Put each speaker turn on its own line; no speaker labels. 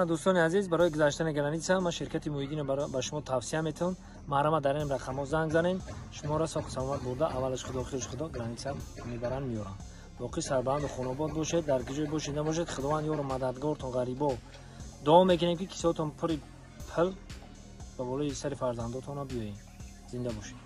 Ана, дӯстони азиз, барои гузаштани граница ман ширкати Муҳиддинро ба шумо тавсия метавон. Марҳамат, дар ин рақамҳо занг занем, шуморо соҳу саломат бурда, аввалаш худо, охираш худо, граница мебаранд, меёранд. Боқӣ сарбаланду хонобод бошед, дар куҷое бошед набошед, Худованд ёру мададгортон. Ғарибо дуо мекунем, ки кисаотон пури пул ба болои сари фарзандотона биёед. Зинда бошед.